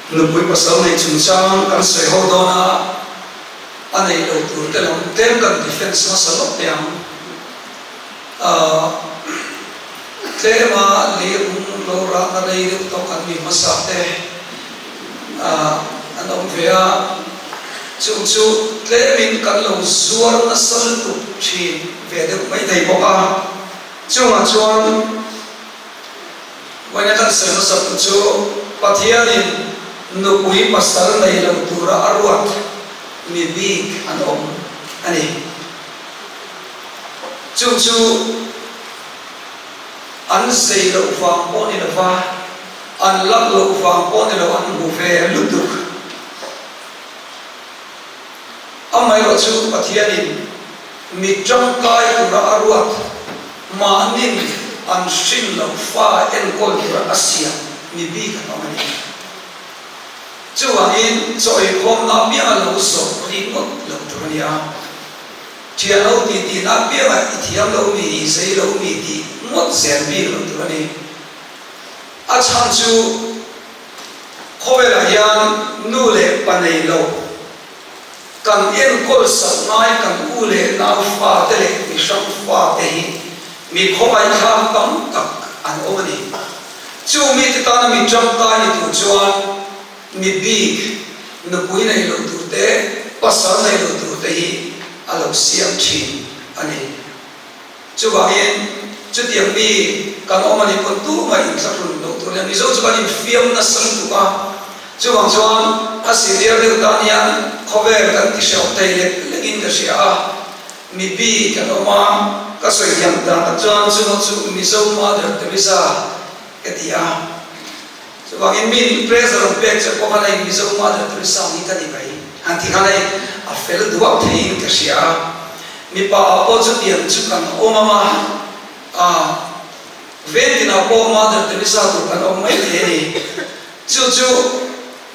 Nupui pasal nei chungchang kan sawi ho dawn a, a nei lo tur te lam tlem kan defense hmasa lawk teh ang. Tlema leirung lo rahna rei deuh tawh kan mi hmasa te an awm ve a, chung chu tlemin kan lo zuar nasa lutuk thin ve deuh mai thei bawk a, chungah chuan Vawiina kan sawi hmasa tu chu Pathianin nupui pasal nei lo tura a ruat mi bik an awm a ni. Chu chu an zei loh vang pawh ni lova, an lak loh vang pawh ni lo an hmu ve lutuk. Amaherawh chu Pathianin mi tangkai tura a ruat Mahnin an hrin loh fa enkawl tura a siam mi bik an awm a ni. Chuvangin chaw eikhawmna apianga lo zawh ri ngawt lo tur a ni a. Thian ho titihna apianga i thiam lo mi, i zei lo mi tih ngawt zel bik lo tur a ni. A chhan chu khawvelah hian nu leh pa nei lo. Kan enkawl sak ngai kan u leh nau fate leh mi hrang fate hi mi khawngaihthlak tam tak an awm a ni. Chu mite tana mi tangkai ni tur chuan mi bik, nupui nei lo tur te, pasal nei lo tur te hi a lo siam thin a ni. Chuvangin chutiang mi kan awm a nih pawn tumah inthlahrun loh tur nia Mizo chu kan infiam nasa lutuk a, chuvang chuan a senior deuh tan hian khawvel kan ti hreuh thei lek lekin ka hria a, mi bi kan awm a, ka sawi thiam dan tak chuan chunga chu Mizo Mother Teresa ka ti a, chuvangin mi pressure an pek che pawh khan hei Mizo Mother Teresa ang hi ka ni mai han ti khan hei a fel duak theiin ka hria a. Mipa ah pawh chutiang chu kan awm ang a, a ventinah pawh Mother Teresa tur kan awm mai thei a ni. Chu chu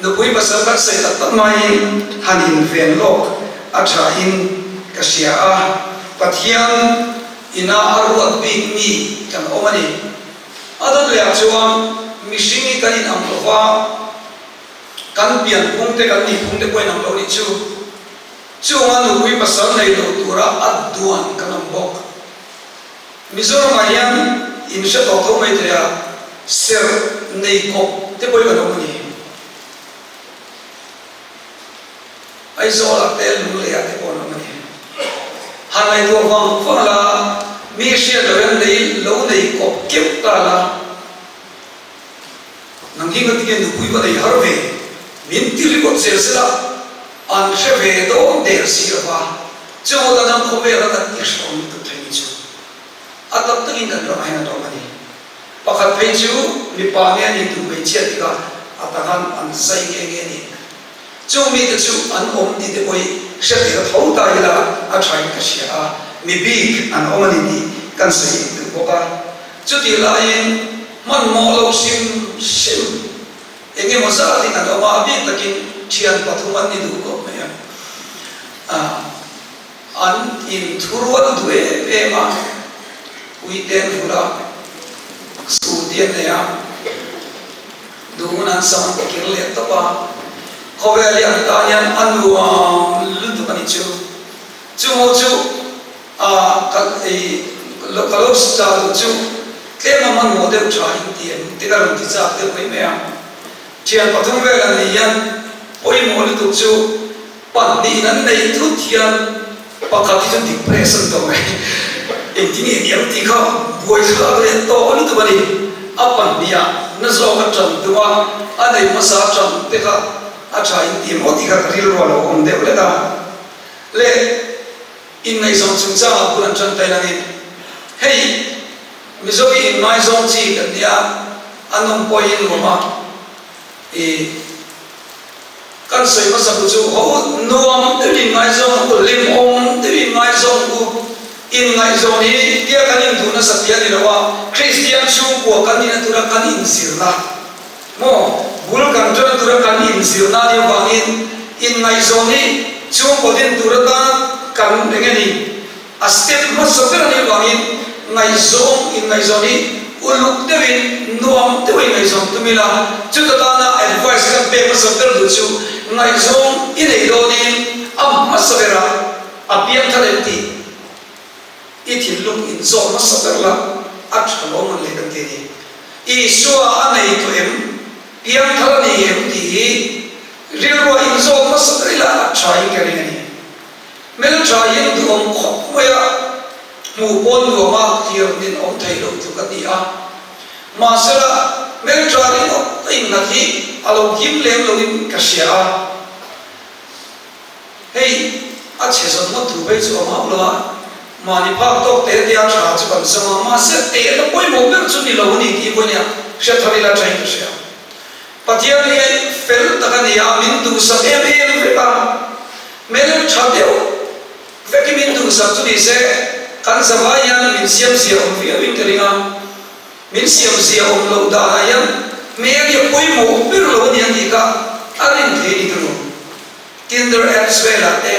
nupui pasal kan sawi tak tak maiin han inven lawk a thain ka hria a, Pathian ina a ruat bik mi kan awm a ni. A dawt lehah chuan mihring hi kan inang lo va, kan pianphung te kan nihphung te pawh inang lo nih chu. Chunga nupui pasal nei lo tura a duan kan awm bawk. Mizoramah hian in hre tawh tho mai thei a, serh nei kawp te pawhin kan awm a ni. Aizawlah te Lungleiah te pawh an awm a ni. Han ngaihtuah vang vang la, mi hriat loh hian nei lo nei kawp keuh ta la, Nang hi ngatinge nupui va nei har ve? Min ti ringawt zel zel a, an hre ve dawn der si lo va, chungawt a dang khawvel a kan ti hrehawm lutuk thei ni chu a tak takin kan ramah hian a tawm a ni. Pakhat phei chu mipa nge a nih duh hmeichhia tikah a takhan an zai nge nge a ni. Chung mite chu an awm tih te pawh hi hre tel tho ta ila a thain ka hria a, mi bik an awm a ni tih kan sawi duh bawk a. Chutih laiin hmanhmawh lo hrim hrim eng emaw zatin an awm a, a bik takin thian pathum an ni duh khawp mai a. An inthurual duh em em a, puiten vula scooty an nei a, duhun an sam an kir leh tawp a, khawvel hi an tan hian a nuam lutuk a ni chu. Chungo chu a ka ei ka lo star duh chu tlem a hmanhmawh deuh tha in ti em ti ka rawn ti chak deuh mai mai a. Thian pathum vel an nih hian pawimawh lutuk chu Pahnihin an neih thut hian pakhat hi chu depress an tawh mai. Engtin nge niang tih kha buaithlak leh tawh lutuk a ni. A pahniha na zawk a tan tum a, a nei hmasa a tan te kha a tha in ti maw tih kha ka rilru a lo awm deuh lek a. Le inngaihzawn chungchangah bul an tan ta ilangin hei Mizo hi inngaizawng chi kan nia, a nawm pawhin nuam a i. Kan sawi hmasa bu chu ho nuam deuhin ngaihzawn u, hlimawm deuhin ngaihzawn u. Inngaihzawn hi tia kan induh nasa tih a ni lo a, Kristian chhungkua kan nihna tura kan inzirna maw, bul kan tan tura kan inzirna a nih avangin inngaihzawn hi chhungkaw din tur atana kan eng nge ni, A step hmasa ber a nih avangin ngaihzawng inngaihzawn hi uluk deuhin nuam deuhin ngaihzawn tum ila, chuta tana advice kan pek hmasa ber duh chu ngaihzawng i nei dawnin a hmasa berah a piangthar em tih i thinlung inzawh hmasa ber la a tha lawm ang le kan ti a ni. Isua a nei tawh em? Piangthar a ni em tih hi rilruah inzawh hmasa ber ila a tha in ka ring a ni. Hmeltha hian duhawm khawp mai a, hmuh pawn nuam a hlir nin awm thei lo tluk a ni a. Mahsela, hmeltha ringawt a innghat hi a lo him lem loin ka hria a. Hei, a chhe zawn ngawt thu phei chu a hmau lo a, mahni phak tawk te tia tha chu kan zawng a, mahse tehna pawimawh ber chu ni lo a ni tih pawhin hriat thar ila thain ka hria. Pathian hi fel tak a ni a, min duhsak em em vek a, hmel tha deuh vek hi min duhsak chu ni se, kan zavai hian min siam zia awm viau in ka ring a, min siam zia awm loh danah hian hmel hi a pawimawh ber lo a ni a tih kha a rin thei a ni turu. Tinder apps velah te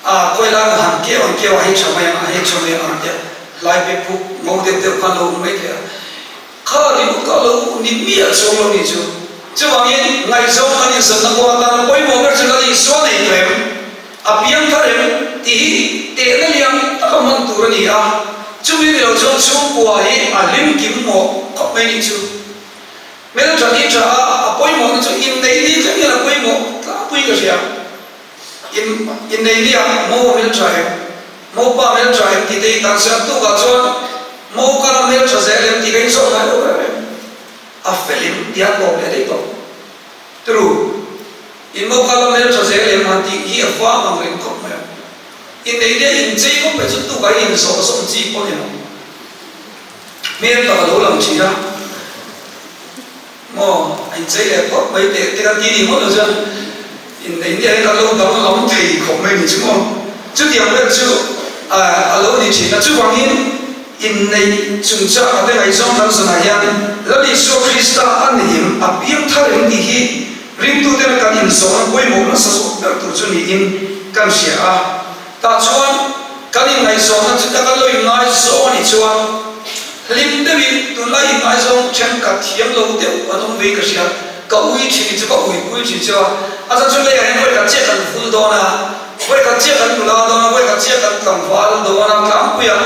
a khawi lai han keu ang keu a hei tha mai ang a hei tha mai ang tia hlai pe phuk ngo deuh deuh khan lo awm mai thei a. Kha ringawt kha lo ni miah chuang lo ni chu. Chuvangin ngaihzawng kan inzawmna kawng atana pawimawh ber chu Lal Isua nei tawh em? A piang thar em? Tih hi tehna lian taka hman tur a ni a. Chumi ni lo chuan chhungkua hi a hlim kim mawh khawp mai ni chu. Hmeltha ni tha a, a pawimawhna chu inneih ni thleng hian a pawimawh tlangpui ka hria. In innei nia mo hmeltha em? Mo pa hmeltha em tih te hi tan siam tukah chuan mo ka la hmeltha zel em tih ka inzawh ngai lo reng reng. A fel in tia tlawm leh daih tawh. Turu, in mo ka la hmeltha zel em han tih hi a vang ang reng khawp mai a. Innei nia inchei khawp mai chu tukah hi inzawh zawm chi pawh ni lo. Hmel tak a lo lang thin a. Maw, a inchei leh phawt mai teh te kan ti ni ngawt lo chuan inneih ni ah hian kan lo danglam thei khawp mai ni chu maw. Chutiang vel chu a lo ni thin a, chuvangin inneih chungchang a te ngaihzawng kan zawnah hian Lal Isua Krista a nihim a piang thar em tih hi ringtuten kan inzawhna pawimawh nasa zawk ber tur chu niin kan hria a. Tah chuan kan inngaihzawnna chu tak a lo inngaizawng a nih chuan hlim deuhin tunlai inngaizawng thenkhat thiam lo deuh an awm vei ka hria. Ka ui thin chu ka uipui thin chu a, a chhan chu leiah hian vawikhat chiah kan vul dawn a, vawikhat chiah kan nula dawn a, vawikhat chiah kan tlangval dawn a, tlangpuia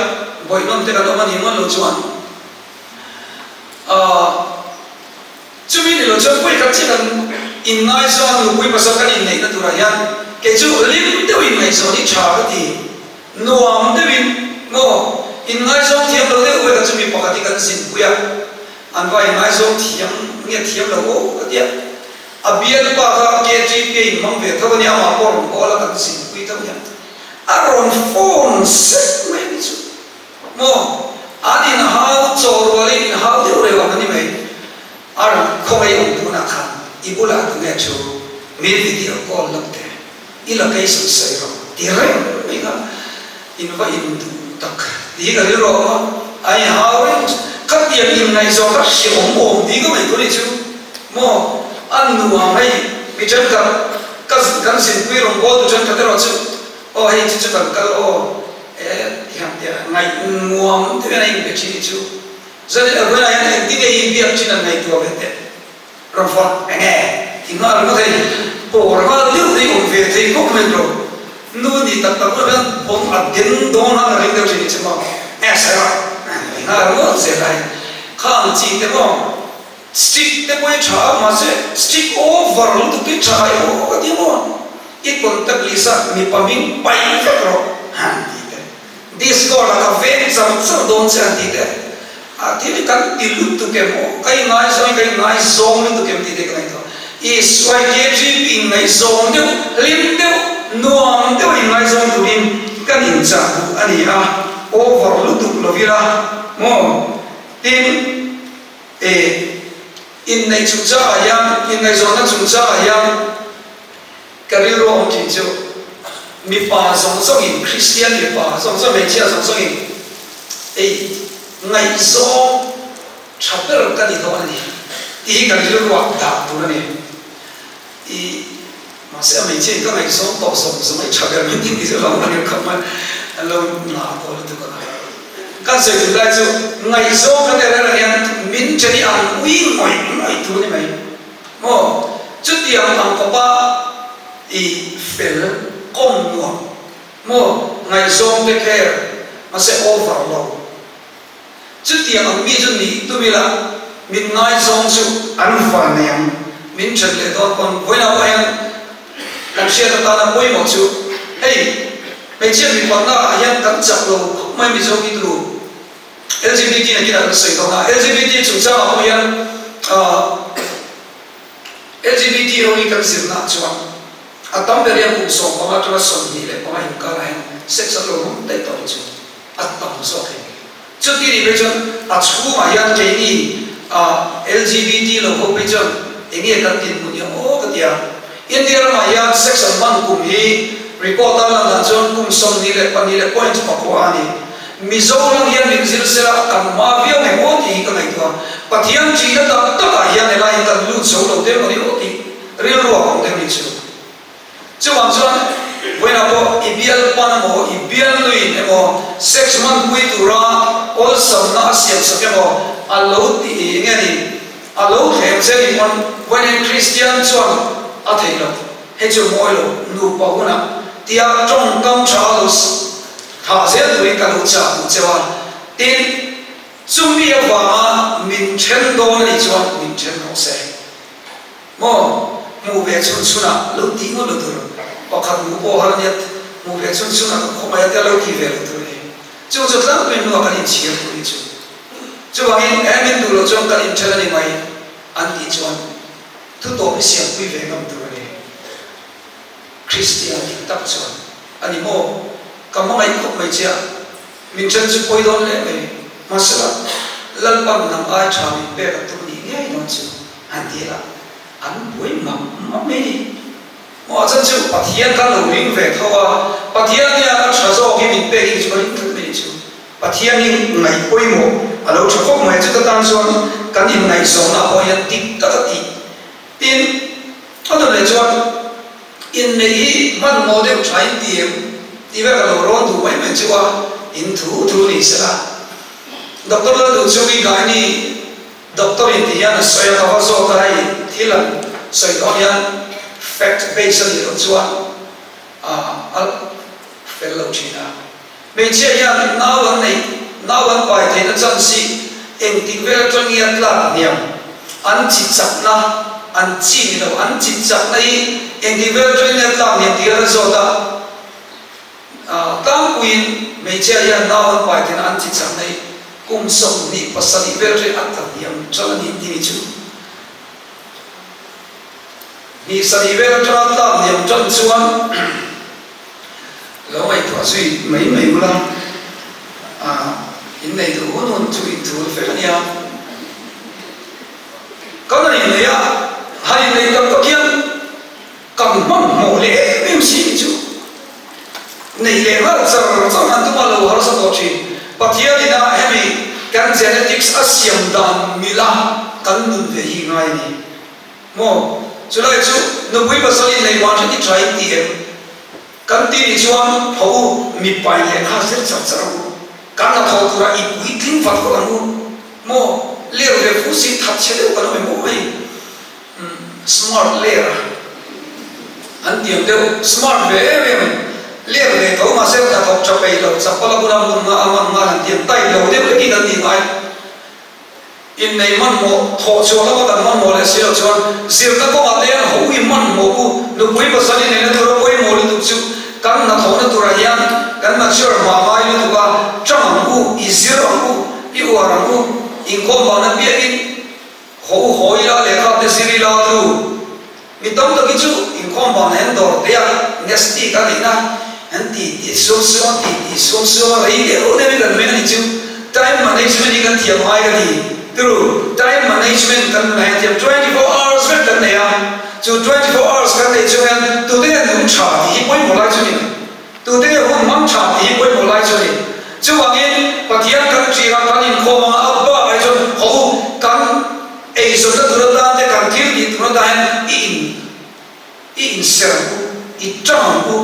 bawihnawn te kan awm a nih ngawn lo chuan aah Chumi ni lo chuan pawi khat chiah kan inngaizawng a, nupui pasal kan inneihna turah hian kei chu hlim deuhin ngaihzawn hi tha ka ti. Nuam deuhin maw inngaizawng thiam lo deuh vek a chumi pakhat hi kan zinpui a, an va inngaizawng thiam nge thiam lo aw ka ti a. A bialpa kha KTP a inhmang ve tho a nia, amah pawh a rawn call a kan zinpui tho hian a rawn phone sek mai a ni chu. Maw? An inhau chaw rualin inhau deuh reuh ang a ni mai. A rawn khawngaih awm tunah khan i bulah tunge thu min video call lo teh, i location sawi rawh ti reng mai kha in va in duh tak ti hi ka rilru a awm a, a inhau reng chu khatiang inngaihzawng kha hreawm awm ti ka ngaihtuah ni chu maw? A nuam hei mi thenkhat ka kan zinpui rawngbawltu thenkhat erawh chu Aw hei chu chu kan kal aw e ti han tia ngaih nuam deuh hian a inbe thin hi chu zanin a vawiinah hian engtin nge i biak thin an ngaihtuah ve teh rawn phone enge ti nghal ringawt hei pawr nghal deuh te hi awm ve thei khawp mai tawh nu ni tak tak pawh hian phone a den dawn a ring deuh thin hi chu maw nge sawi rawh ti nghal ringawt zel a hei khang chi te maw Stick te pawh hi tha a, mahse stick over lutuk hi tha ai aw ka ti maw? I contact list a mipa hming paih vek rawh han ti teh. Discord ah ka veng char char dawn che han ti teh. A thil hi kan ti lutuk em aw? Ka ingaizawng hi ka ingaizawng lutuk em tih te ka ngaihtuah. Isua hi KGP inngaihzawng deuh, hlim deuh, nuam deuh inngaizawng turin kan inchah duh a ni a, over lutuk lo ila maw? Tin. E, inneih chungchangah hian, inngaihzawnna chungchangah hian ka rilru a awm thin chu, mipa zawng zawngin, Kristian mipa zawng zawng, hmeichhia zawng zawngin ei ngaihzawng tha ber ka ni dawn a ni tih hi ka rilruah dah tur a ni. I, mahse a hmeichhia in ka ngaihzawng tawh zawng zawng ei tha ber min tih tih chu lo la ngir khawp mai, an lo ngah tawh lutuk a. Kan sawi duh lai chu ngaihzawng kan erh erh hian min chani ang ui ngawih ngawih tur a ni mai. Maw? Chutiang ang khawpa i fel kawm nuam maw? Ngaihzawng te care mahse over lo. Chutiang ang mi chu nih tum ila min ngaizawng chu an van nei ang. Min then leh dawn pawn vawiinah pawh hian kan hriat atana pawimawh chu hei hmeichhia mipatna ah hian kan chak lo khawp mai Mizo hi turu. LGBT nakin ah kan sawi dawn a, LGBT chungchangah pawh hian LGBT ho hi kan zirna ah chuan a tam ber hian kum 15 atanga 25 inkarah hian sex an lo hmang daih tawh hi chu a tam zawk hi. Chuti nih phei chuan a chhungah hian keini LGBT lo ho phei chuan eng nge kan dinhmun hi aw ka ti a. India ramah hian sex an hman kum hi record a lan dan chuan kum 24 leh point pakua a ni. Mizoram hian min zir sela kan hma viau ngei maw tih hi ka ngaihtuah. Pathian ṭihna tak takah hian helai hi kan lut zo lo deuh a ni aw tih rilru a awm deuh ni chu. Chuvang chuan vawiinah pawh i bial pan emaw, i bial nuin emaw, sex hmanpui tura awlsamna a siamsak emaw a lo ti nge ni, a lo thlem che ni pawn vawiin Kristian chuan a theih loh. Hei chu mawi lo nupa hunah tia tawngkam tha lo Thah zel turin ka lo chah duh cheu a, tin, chumi avanga min then dawn a nih chuan min then rawh se. Maw, hmuh ve chhun chhunah lo tih ngawt lo tur, pakhat hmuh pawh har aniat, hmuh ve chhun chhunah ka khawmai a tia lo tih ve lo tur a ni. Chung chu tlangpui hnuah kan inchhir tur hi chu. Chuvangin, he min duh loh chuan kan inthen a ni mai, an tih chuan thutawp hi siampui ve ngam tur a ni. Kristian dik tak chuan a ni maw? Ka hmangaih khawp mai che a, min then chu pawi dawn leh mai. Mahsela, Lalpan nang ai tha min pek a tum nih ngei dawn chu han ti la, an buai map map mai ni. Maw a chan chu Pathian kha lo ring ve tho a, Pathian hian a tha zawk hi min pek hi chu ka ring tlat mai ni chu. Pathian hi ngaih pawimawh a lo tha khawp mai, chuta tan chuan kan inngaihzawnna pawh hian dik tak a tih. Tin, a dawt leh chuan inneih hi hmanhmawh deuh tha in ti em tih vel ka lo rawn duh mai mai chu a, in thu thu ni se la. Doctor Lalduhchungi Gaini doctor in ti hian a sawi a, ka va zawt a hei thil an sawi dawn hian fact base a nih loh chuan a fel lo thin a. Hmeichhia hian nau an neih, nau an pai theihna chance hi engtik vel atang nge a tlak hniam? An chi chakna, an chi ni lo, an chi chakna hi engtik vel atang nge a tlak hniam tih hian a zawt a. Tlangpuiin hmeichhia hian nau an pai theihna, an chi chakna hi kum 27 vel atangin a tla hniam ṭan a ni tih ni chu. Hnih sarih vel atanga tlak hniam ṭan chuan Lo ngaihtuah zui mai mai ula, in nei duh hun hun chu in thul vek a nia. Kan han innei a, han innei tak tak hian kan hmanhmawh leh em em si ni chu. Neih leh nghal char char han tum a lo harsa tawh thin. Pathian ina hemi kan genetics a siam dan mila kan nun ve hi ngai a ni. Maw? Chulai chu nupui pasal in lei vang hret i tha in ti em? Kan ti nih chuan tho u, mipa in lehkha zir char char ang u. Kan la tho tura i puitling vat vat ang u. Maw? Ler ve fu si that chhe deuh kan awm em aw hei. Umm smart ler a an tiang deuh smart ve em em ler ve tho mahse hnathawk tha peih lo chapal a bula hmun nga a man nghal an tiang type lo deuh hlek hi kan ti ngai. Innei hmanhmawh, thawh chhuah lama kan hmanhmawh leh si loh chuan zirna kawngah te hian ho i hmanhmawh u, nupui pasal inneihna tura pawimawh lutuk chu kan hnathawhna turah hian kan mature hma ngai lutuk a, tang ang u, i zir ang u, i uar ang u, inkhawm vangna biakin haw u haw ila, lehkha te zir ila tlu. Mi tam tak hi chu inkhawm vangna hian dawr te a nesty ka nihna an ti ti suam suam a, ti ti suam suam a, rei deuh deuhin kan meng a nih chu. Time management hi kan thiam ngai ka ti. Turu, time management kan nunah hian thiam 24 hours vek kan nei a, chu 24 hours kan neih chung hian tute nge nung tha tih hi pawimawh lai chu ni mai. Tute nge hun hmang tha tih hi pawimawh lai chu a ni. Chuvangin Pathian kan ṭih a, kan inkhawm anga a bakah hi chuan haw u, kan eizawnna tur atan te, kan thil tih tur atan hian i in i inser ang u, i ṭang ang u.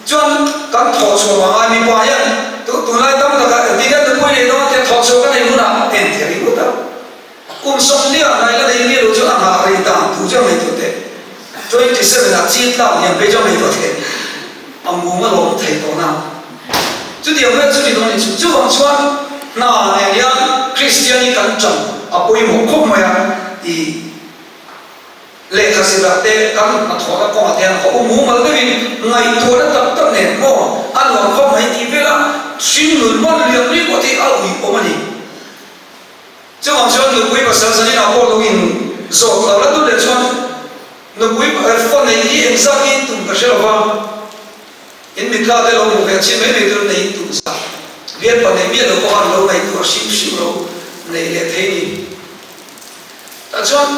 Chuan kan thawh chhuah vang a mipa hian tunlai tam taka engtin nge nupui nei dawn tia thawh chhuah ka nei hunah entir ringawt a. Kum 40 ah hnaih la nei mi lo chu a nghah rei dan tur chu a ngaihtuah. 27 ah chi tlak lian phei chuan ngaihtuah theih a mum a lawm thei tawh na. Chutiang vel chu ni dawn a ni chu. Chuvang chuan hna nen hian Kristian hi kan ṭan a pawimawh khawp mai a, i lehkha zirah te kan hnathawhna kawngah te hian haw mumal deuhin ngaihtuahna tak tak nen maw a nuam khawp mai tih vela hringnun hman liam ringawt hi a uiawm a ni. Chuvang chuan nupui pasal zaninah pawh lo in zawt lo la tu leh chuan nupui fa neih hi engzat nge in tum ka hre lo va, in mitla te lo hmu ve chin mai mai tur nei in tum zat bialpa nei miah lo pawh khan lo ngaihtuah hrim hrim lo nei leh thei ni. Tah chuan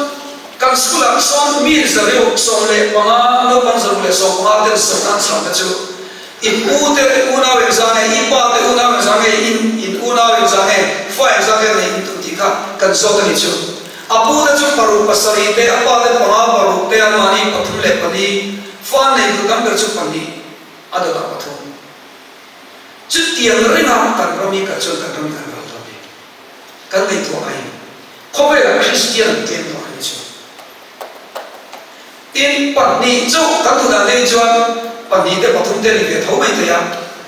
kan school ah sawn mi 105, naupang 115 ten sawrhna an chhang te chu i pu te unau engzah nge, i pa te unau engzah nge, in in unau engzah nge, fa engzah nge nei in tum tih kha kan zawt a ni chu. A pu te chu paruk pasarih te, a pa te panga paruk te, anmahni pathum leh pali, fa an nei duh tam ber chu pahnih, a dawtah pathum. Chutiang ringa kan ram hi kal chuan kan ram hi kan ral dawn e. Kan ngaihtuah ai. Khawvelah Kristian an tlem tawh ang chu. Tin, pahnih chu kan duh dan deuhin chuan pahnih te pathum te ni ve tho mai thei a.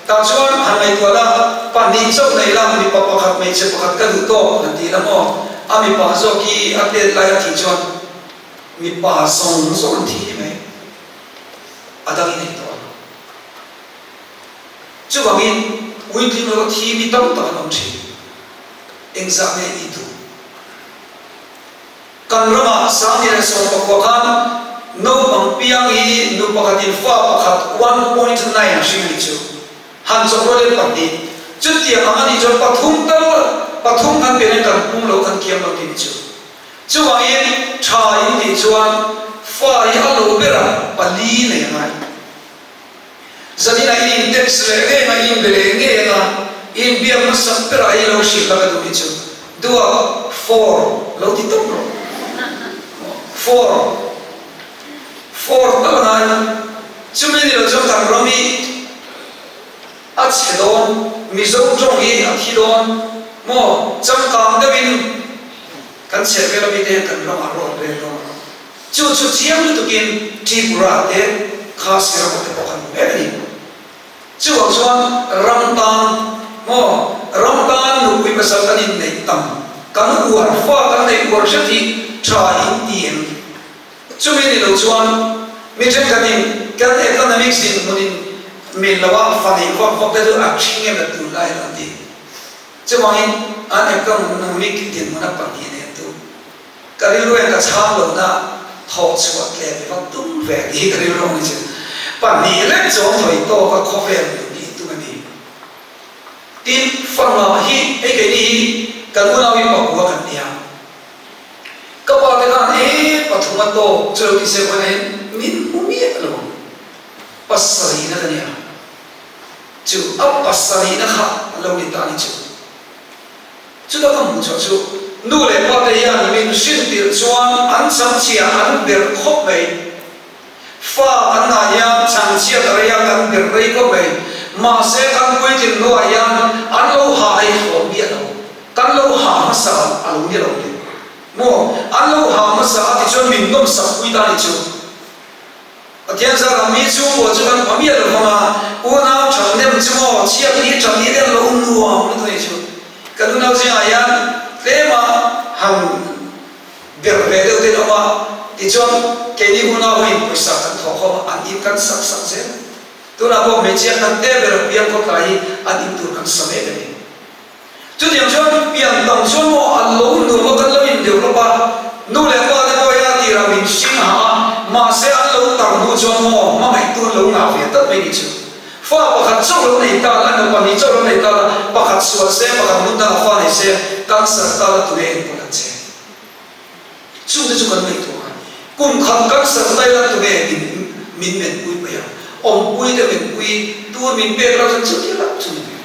Tah chuan han ngaihtuah la, pahnih chauh nei la, mipa pakhat hmeichhe pakhat ka duh tawk han ti la maw? A mipa zawk hi a tet lai a thih chuan mipa zawng zawng an thi hi mai. A dang i nei tawh ang. Chuvangin puitling lo thi mi tam tak an awm thin. Engzah nge i duh? Kan ramah 2019 khan naupang piang hi nu pakhatin fa pakhat 1.9 a hring a nih chu. Han chawkrual in pahnih. Chutiang ang a nih chuan pathum tal pathum kan pian in kan pung lo kan kiam lo tih ni chu. Chuvangin tha in tih chuan fa hi a lo berah pali nei a ngai. Zaninah i in text leh ngei anga, i inbe leh ngei anga, i inbiak hmasak berah i lo hrilh la ka duh hi chu duak four lo ti tawp rawh. Four four tak a ngai. Chumi ni lo chuan kan ram hi a chhe dawn, Mizo tawng hi a thi dawn maw? Changkang deuhin kan chhehvel ami te hian kan ramah rawh an rel dawn. Chu chu chiang lutukin Tripura te Khasi ramah te pawh kan hmu mek a ni. Chuvang chuan ram tan maw, ram tan nupui pasal kan inneih tam, kan uar fa kan neih uar hret hi tha in ti em? Chumi ni lo chuan mi thenkhatin kan economics dinhmunin mil loa fa neih vak vak te chu a thing em a tunlai lo an ti. Chuvangin an economic dinhmun a pahnih nen tu. Ka rilru hian ka chhang lo na thawh chhuah tlem i va tum ve tih hi ka rilru ang ni chu. Pahnih lek zawng thawi tawk a khawvel nun hi tum a ni. Tin, fanga hi hei keini hi kan unau hi pakua kan ni a. Ka pa te khan e pathum a tawk chu lo ti se vawiin ah hian min hmu miah lo ang. Pasarihna ka ni a. Chu a pasarihna kha a lo ni ta ni chu. Chuta ka hmuh chhuah chu nu leh pa te hian min hrin tirh chuan an changchhia an berh khawp mai. Fa kan ngah hian changchhia ta rei a kan berh rei khawp mai. Mahse kan puitling hnuah hian an lo hah ei hlawm miah lo. Kan lo hah hmasa a lo ni lo le. Maw? An lo hah hmasa a tichuan min nawmsak pui ta ni chu. Pathian zarah mi chhungkua chu kan pha miah lo vang a, unau ṭhahnem chu maw chhiat hi ṭha ni deuh lo nuam lutuk a ni chu. Kan unau zingah hian tlema han berh ve deuh te an awm a, tichuan keini unau ho in pawisa kan thawh khawm a, an in kan sak sak zel. Tunah pawh hmeichhia kan te ber a piang khawtlai hi an in tur kan sa mek a ni. Chutiang chuan pian tam chuan maw an lo nuam a kan lo in develop a, nu leh pa te pawh hian a tirah min hring ha a, mahse an lo tar hnu chuan maw hmangaihtu an lo ngah ve tlat mai ni chu. Fa pakhat chauh lo nei ta la, emaw pahnih chauh lo nei ta la, pakhat sual se, pakhat hmun dangah fa nei se, cancer ta la tunge enkawl ang che? Chungte chu kan ngaihtuah a, kum khat cancer tai la tunge min min menpui mai ang, awmpui te menpui tur min pek lo chuan chuti lo chu ni mai.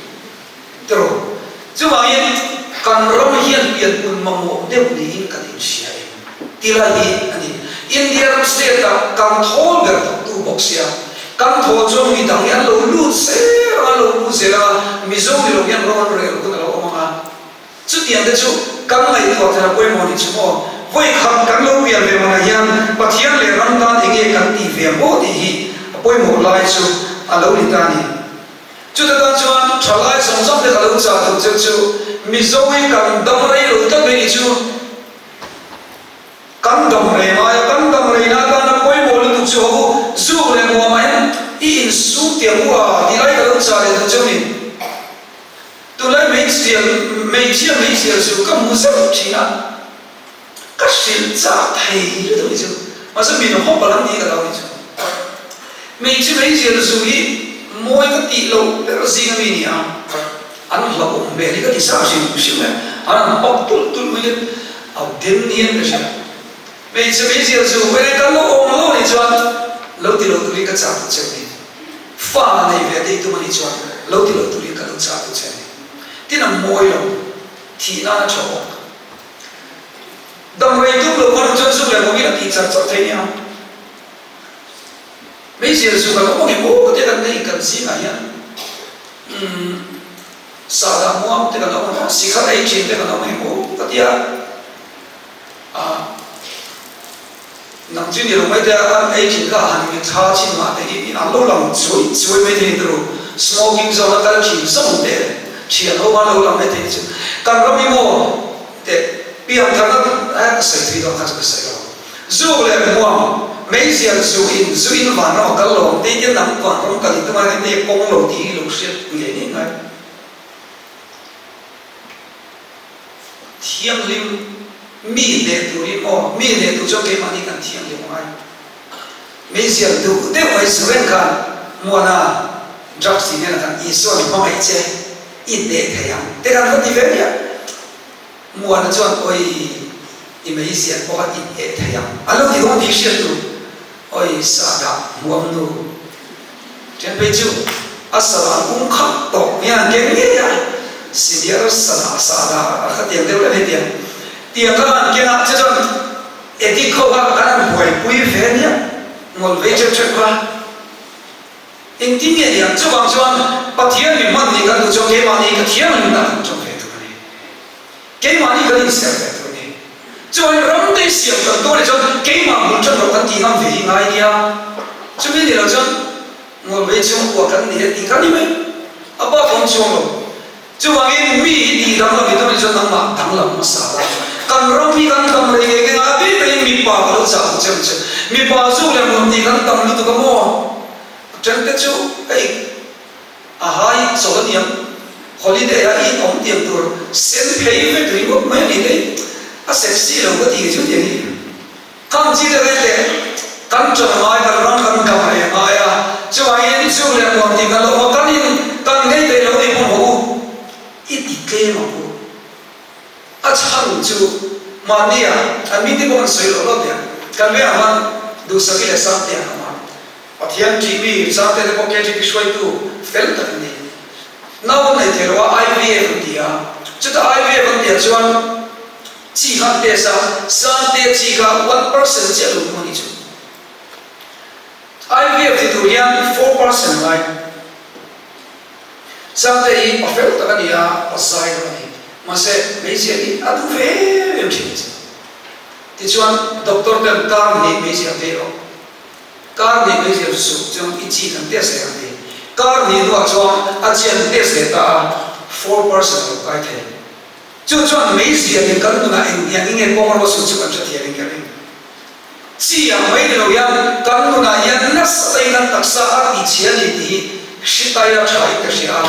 Tiraw? Chuvangin kan ram hian pianpun mamawh deuh niin kan inhria em? Ti lai hi a ni. India ram state ah kan thawl ber thawktu bawk sia, kan thawl chuan mi dang hi an lo lut zel ang, an lo lut zel ang a, Mizo ni lo hian ram an rel hun a lo awm ang a. Chutiang te chu kan ngaihtuah theih a pawimawh ni chu maw? Vawi khat kan lo pian ve manah hian Pathian leh ram tan enge kan tih? ang aw tih hi a pawimawh lai chu a lo ni ta a ni. Chuta tan chuan thalai zawng zawng te ka lo chah duh cheu chu Mizo hi kan dam rei lo tlat mai ni chu. Kan dam rei ngai a, kan dam reina atana pawimawh lutuk chu ho zuk leh muamah hian i insum tiang u a tih lai ka lo chah leh duh cheu ni. Tunlai hmeichhia hmeichhia hmeichhia chu ka hmu zeuh thin a, ka hrilh chak thei lutuk ni chu, mahse min hawp a lam ni ka lo ni chu. Hmeichhia hmeichhia zu hi mawi ka tih loh ber zing ami ni a, an hlauhawm hmel hi ka ti sa hrim hrim e, an han hawp tulh tulh mai hian a den hian ka hria. Hmeichhe meizial chu vawilei kan lo awm lo nih chuan lo ti lo turin ka chah duh che a ni. Fa la nei ve tih tum a nih chuan lo ti lo turin ka lo chah duh che a ni. Tin a mawi lo, thih nan a tha bawk. Dam rei tum lo khan chuan zuk leh mawngin a tih char char thei nia. Meizial zu kan awm ang emaw te kan nei kan zingah hian umm sahdah muang te kan awm ang a, sikhar ei thin te kan awm ang emaw ka ti a. A, nang chu ni lo mai te a, an ei thin kha han mi tha chin mah te hi an lo lang chuai chuai mai thei ni turu, smoking zone a kal thin zawng te thian ho khan lo lang mai thei ni chu. Kan ram hi maw te piang tharna a ka sawi thui dawn kha chu ka sawi lo. Zuk leh hmuam, meizial zu in zu in vanram a kal lo ang tei te nang vanram kal in tumah hian hei kawng lo tih hi lo hriat ngei ngei ngai. Thianghlim mi hneh turin aw, mi hneh tur chuan keimahni kan thianghlim angai. Meizial duh deuh mai zu reng khan Muana drugs tih hnenah khan Isuan hmangaih che i hneh thei ang te khan va ti ve nia. Muana chuan awi i meizial pawh kha i hneh thei ang a lo ti dawn tih hriat tur awi sahdah hmuam nu Then phei chu a salah um khat tawh hian an keng ngei a, senior salah sahdah a kha tiang deuh reng hetiang tiang kha an keng a, chu chuan addict ho kha kan han buaipui ve nia, ngawlh vei ṭep ṭep kha engtin nge niang, chuvang chuan Pathian mi hman nih kan duh chuan keimahni ka thianghlim tak kan ṭawng ve tur a ni. Keimahni kan insiam ve tur a ni. Chuan ram te siam kan tur a nih chuan keimah bul ṭan rawh kan tih ngam ve hi ngai nia. Chumi ni lo chuan ngawl ve chhung kua kan ni e tih kha ni mai. A pa thawm chuang lo. Chuvangin mi hi tih danglam i tur a nih chuan nangmah danglam hmasa la. Kan ram hi kan dam rei ngei ngei a, a bik takin mipa ka lo chah ang che ang che. Mipa zuk leh nuam tih kan tam lutuk a maw? A ṭhen te chu hei. A hai chawlh a niang. Holiday a in awm tiang tur sen phei vek ringawt mai a ni te a sexy lo ka ti chu tiang hi. Khang chi te rei teh kan chawlh ngai kan ram kan dam reh ngai a chuvangin chung leh muang tih kan lo awm a kan in kan ngei thei lo ni pawh maw u i ti tlem ang u. A chhan chu mahnia an mite pawh kan sawi loh loh teh ang kan vengah khan duhsaki leh sangte an awm a. Pathian ṭih mi Sangte te pawh KTP hruaitu fel tak an ni. Nau an nei thei lo a, IVF an ti a. Chuta IVF an tih ah chuan chi kha an test a, Sangte chi kha 1% chiah lo hmu a nih chu. IVF ti tur hian 4% a ngai. Sangte hi pa fel tak a ni a, pa zai tak a ni. Mahse hmeichhia hi a duh ve em em ṭhin a ni. Tichuan doctor ten kar hnih hmeichhia an vei rawh. Kar hnih mai ziah suh chuan i chi kan test leh ang ti. Kar hnih hnuah chuan a chi an test leh ta a, 4% lo kai thei. Chu chuan mei ziahin kan nunah engtiang i nge kawng ro suh chu kan hrethiam in ka ring. Chi ang mai ni lo hian kan nunah hian nasa takin kan taksa a ti chhia ni tih hi hri tai a tha in ka hria a.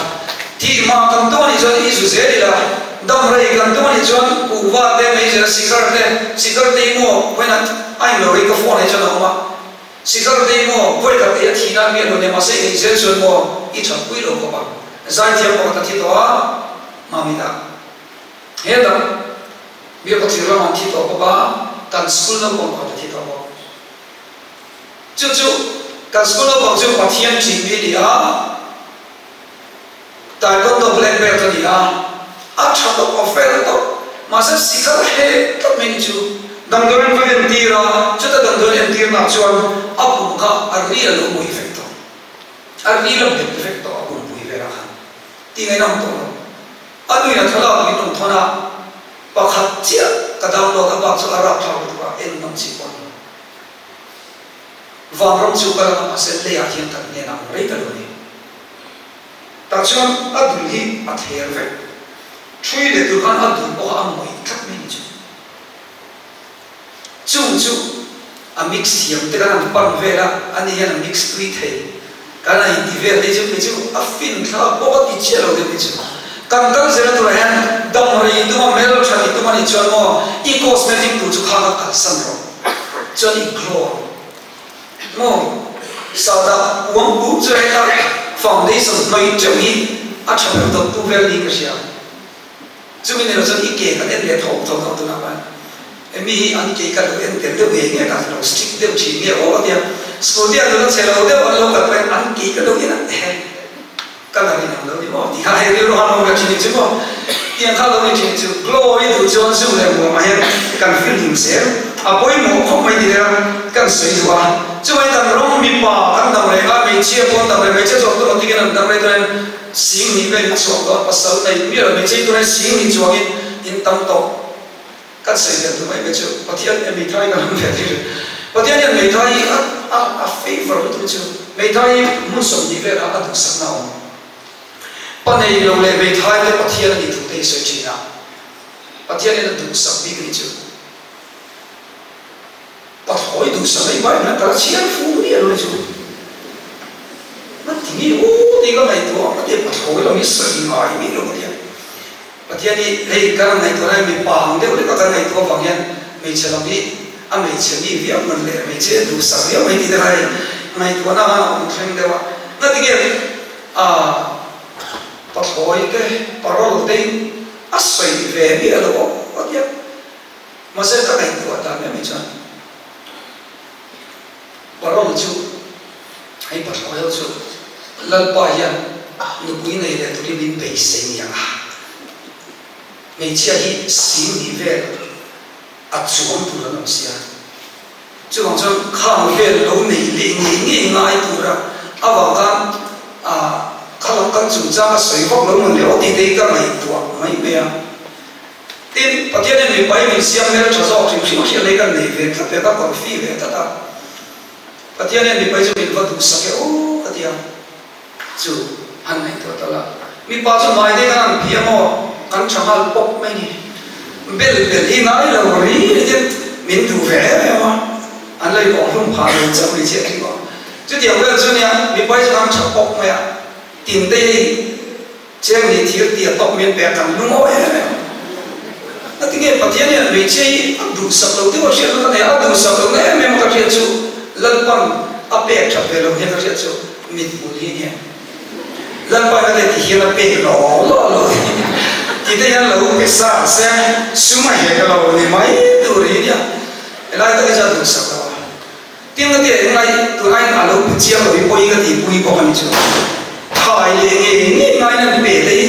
Thih hma kan tum a nih chuan i zu zel ila, dam rei kan tum a nih chuan kuhva te, meizial sikar te, sikar te hi maw vawiin a in lo rei ka phone ah hi chuan a awm a, sikar te hi maw vawi khat ei a thih nan mi a lo nia mahse ei zel chuan maw i that pui lo khawp ang. Zaithiam pakhat a thi tawh a, Mamita hetah Biak Thir lamah an thi tawh bawk a, kan school naupang pakhat a thi tawh bawk. Chu chu kan school naupang chu Pathian ṭih mi a ni a, Taekwondo black belt a ni a, a ṭha tawp, a fel tawp, mahse sikal he tlat mai ni chu. Damdawiin va entir a, chuta damdawiin entirnaah chuan a pum kha a ri a lo mawih vek tawh, a ri la bet vek tawh a pumpui velah khan tih ngaihna awm tawh lo. A nuin a thlalak min rawn thawn a, pakhat chiah ka download a bak chu a rapthlak lutuk a, en ngam chi pawh a ni lo. Vanram chu kal anga mahse leiah hian kan hnenah awm rei ta lo a ni. Tah chuan a dul hi a thler vek. Ṭhui leh tur khan a dul pawh kha a mawih tlat mai ni chu. Chung chu a mix thiam te khan an pan vel a, ani hian a mix tui thei. Kan a inti vel te chu kei chu a fin thlak bawk a ti chiah lo deuh hi chu. Kan kal zela turah hian dam rei tum a hmel tha ti tum a nih chuan maw i cosmetic tur chu khang a kalsan rawh chuan i glow ang maw sahdah uang pup chu heta foundation hnawih teuh hi a tha ber dawt tu vel niin ka hria. Chumi ni lo chuan i ke kan en leh tho tho tawh tunah khan mi hi an ke ka lo en tel deuh ngei nge ka lo strict deuh thin nge aw tia scooty an lo chhe lo deuh an lo kal pawhin an ke ka lo en a ehe ka la rin ang lo ni maw tih kha hei rilru han awm ve thin chu maw tiang kha lo ni thin chu glow i duh chuan zu leh muamah hian kan feel hlim zel a pawimawh khawp mai ti leh a kan sawi duh a chuvangin kan rawng mipa kan dam reng a hmeichhia pawh an dam reng hmeichhia chu automatic in an dam rei dawn in Sing nih vel in a chhuak dawn, pasal nei mial a hmeichhe tunah sing nih chuangin in tam tawh. Kan sawi vel duh mai mai chu Pathian hian Meithai kan han ve thei. Pathian hian Meithai hi a a a favour lutuk chu Meithai hi hmun 20 velah a duhsakna a awm. Pa nei lo leh Meithai te Pathian a nih thu te hi sawi thin a, Pathian hian a duhsak bik a nih chu. Pathlawi duhsak ei bai hian ka la chhiar fu miah lo chu. Na ti nge aw tih ka ngaihtuah a, ka ti pathlawi lo hi sawi ngai miah lo ka ti a. Pathian hi hei ka la ngaihtuah lai mipa ang deuh leka kan ngaihtuah avang hian hmeichhe lam hi a hmeichhe mi viau man leh hmeichhe duhsak viau mai tih te kha hei ngaihtuahna khan a awm thleng deuh a. Na ti nge ah pathlawi te parole te a sawi ve miah lo aw ka ti a. Mahse ka ngaihtuah dan mai mai chuan parole chu hei pathlawi ho chu Lalpa hian nupui nei leh turin min beisei ni ang a, hmeichhia hi sing nih vel a chuang tur an awm sia, chuvang chuan khang vel lo nei leh ngei ngei ngai tura avang khan ah kha kan chungchang a sawi vak lo mawn le aw tih te hi ka ngaihtuah mai mai a. Tin, Pathian hian mipai min siam hmel tha zawk hrim hrim a hriat lei kan nei ve tlat ve, ka confi ve tlat a. Pathian hian mipai chu min va duhsak e aw ka ti a, chu han ngaihtuah ta la. Mipa chu hmai te kan han phih a maw, kan tha nghal pawp mai ni. Bel bel hi ngai lo ri ri te min duh ve em em a, an lo inawh hlum phah lo chauh ni chiah chu. Chutiang vel chu nia, mipai chu kan tha pawp mai a, tin te hi. Cheng nih thil ti a tawp min pek kan lungawi em em. A ti nge Pathian hian hmeichhia hi a duhsak lo deuh a hriatna ka nei a, a duhsak lohna em em a ka hriat chu Lalpan a pek that ve lo hian ka hriat chu mithmul hi nia. Lalpa hian a ti hian a pek lo lo lo ti te hian lo pe sa se sum a hek lo ni mai tur hi nia. Helai tak hi chuan duhsak lo a. Tin ka ti engngai tunaiin a lo pe chiang lo hi pawi ka tih pui bawk a ni chu. Thai leh ngei ngei ngaiin an pe te hi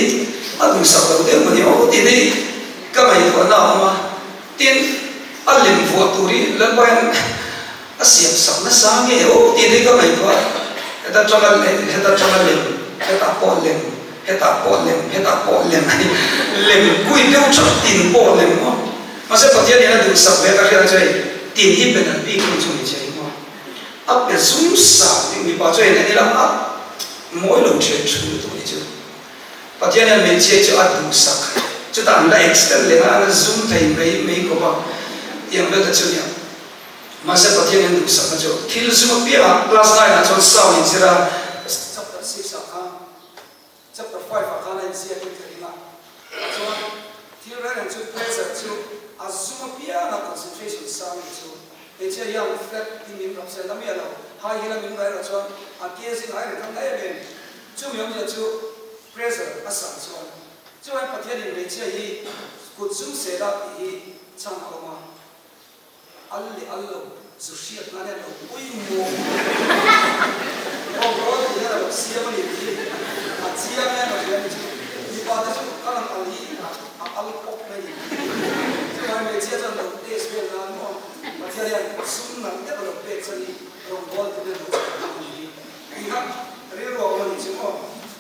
a duhsak lo deuh mawni aw tih te hi ka ngaihtuahna a awm a. Tin, a lem vuah tur hi Lalpa hian a siam sak nasa nge aw tih te hi ka ngaihtuah a. Heta tanga heta tanga lem, hetah pawh lem, hetah pawh lem, hetah pawh lem a ni. Lem kui deuh that tin pawh lem maw. Mahse Pathian hian a duhsak ve ka hriat chu hei tin hi penal bik hi chu hmeichhia hi maw a pe zum sa tih mipa chu hei ila a mawi lo then thu lutuk ni chu Pathian hian hmeichhia chu a duhsak chutah an la extend leh a an la zum thei mai mai khawp a tiang vel te chu nia mahse Pathian hian duhsakna chu thil zum apiangah class 9 ah chuan sound inzir a chapter 6 ah khan Chapter 5 ah khan a inziak in ka ring a, chuan thil reng reng chu pressure chu a zum apiang a concentration sang ni chu hmeichhia hian flat in min rap sel na miah lo, high heel a min rai erawh chuan a ke zing ai reng kha na em em, chumi awmzia chu pressure a sang chuan chuan Pathian in hmeichhia hi kut zum sel a tih hi chhan a awm a. Al leh al lo, zu hriat nan hian lo pui maw? Bawngkawn tih hian a lo siam a ni tih hi a chiang hian ka hria a ni chu. Mipa te chu ka lang al hi a al pawp mai a ni. Chuvangin hmeichhia chuan lo test vel nan maw? Pathian hian sum nalh deuh a lo pek chuan i rawngbâwl tur hian lo chhuah hmak a ni hi tih kha rilru a awm a ni chu maw?